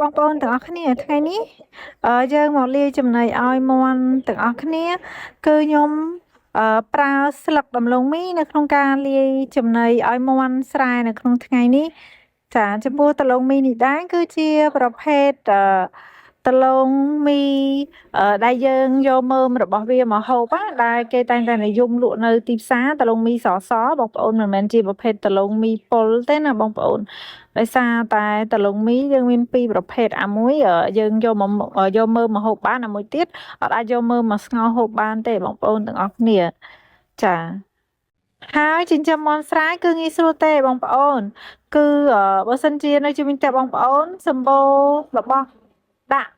បងប្អូនទាំងអស់គ្នាថ្ងៃនេះយើងមកលាយចំណីឲ្យមាន់ទាំងអស់គ្នា គឺខ្ញុំប្រើស្លឹកដំឡូងមីនៅក្នុងការលាយចំណីឲ្យមាន់ស្រែនៅក្នុងថ្ងៃនេះចាចំពោះដំឡូងមីនេះដែរគឺជាប្រភេទដំឡូងមីដែលយើងយកមើមរបស់វាមកហូបណាដែលគេតែងតែនិយមលក់នៅទីផ្សារដំឡូងមីសសបងប្អូនមិនមែនជាប្រភេទដំឡូងមីពុលទេណាបងប្អូនដោយសារតែដំឡូងមីយើងមានពីរប្រភេទអាមួយយើងយកមកយកមើមមកហូបបានអាមួយទៀតអត់អាចយកមើមមកស្ងោរហូបបានទេបងប្អូនទាំងអស់គ្នាចាហើយចិញ្ចឹមមាន់ស្រែគឺងាយស្រួលទេបងប្អូន គឺបើសិនជានៅជាមួយផ្ទះបងប្អូនសម្បូររបស់ដាក់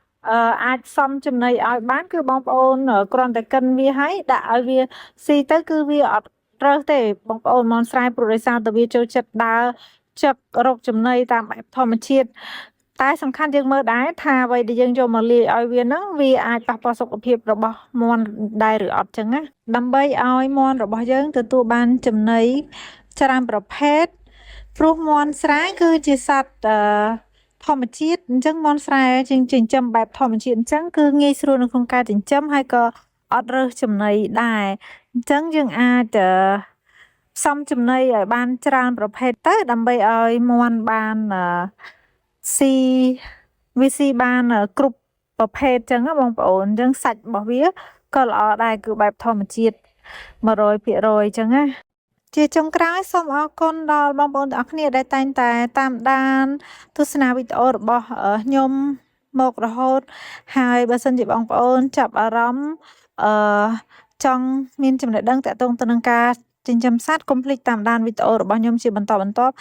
អាចសំចំណីឲ្យបានគឺបងប្អូនគ្រាន់តែកិនវាហើយដាក់ឲ្យវាស៊ីទៅគឺវាអត់រើសទេបងប្អូនមាន់ស្រែព្រោះដោយសារតែវាចូលចិត្តដើរចឹករកចំណីតាមបែបធម្មជាតិតែសំខាន់យើងមើលដែរថាអ្វីដែលយើងយកមកលាយឲ្យវាហ្នឹងវាអាចប៉ះពាល់សុខភាពរបស់មាន់ដែរឬអត់ចឹងណាដើម្បីឲ្យមាន់របស់យើងទទួលបានចំណីច្រើនប្រភេទព្រោះមាន់ស្រែគឺជាសត្វធម្មជាតិអញ្ចឹងមាន់ស្រែជាងចិញ្ចឹមបែបធម្មជាតិអញ្ចឹងគឺងាយស្រួលនៅក្នុងការចិញ្ចឹមហើយក៏អត់រើសចំណីដែរអញ្ចឹងយើងអាចផ្សំចំណីឲ្យបានច្រើនប្រភេទទៅដើម្បីឲ្យមាន់បានស៊ីវាស៊ីបានគ្រប់ប្រភេទអញ្ចឹងណាបងប្អូនអញ្ចឹងសាច់របស់វាក៏ល្អដែរគឺបែបធម្មជាតិ100%អញ្ចឹងណាជាចុងក្រោយសូមអរគុណដល់បងប្អូនទាំងអស់គ្នាដែលតែងតែតាមដានទស្សនាវីដេអូរបស់ខ្ញុំមករហូតហើយបើសិនជាបងប្អូនចាប់អារម្មណ៍អឺចង់មានចំណេះដឹងទាក់ទងទៅនឹងការចិញ្ចឹមសត្វកុំភ្លេចតាមដានវីដេអូរបស់ខ្ញុំជាបន្តបន្ទាប់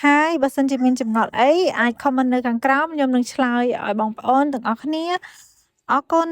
ហើយបើសិនជាមានចម្ងល់អីអាច comment នៅខាងក្រោមខ្ញុំនឹងឆ្លើយឲ្យបងប្អូនទាំងអស់គ្នាអរគុណ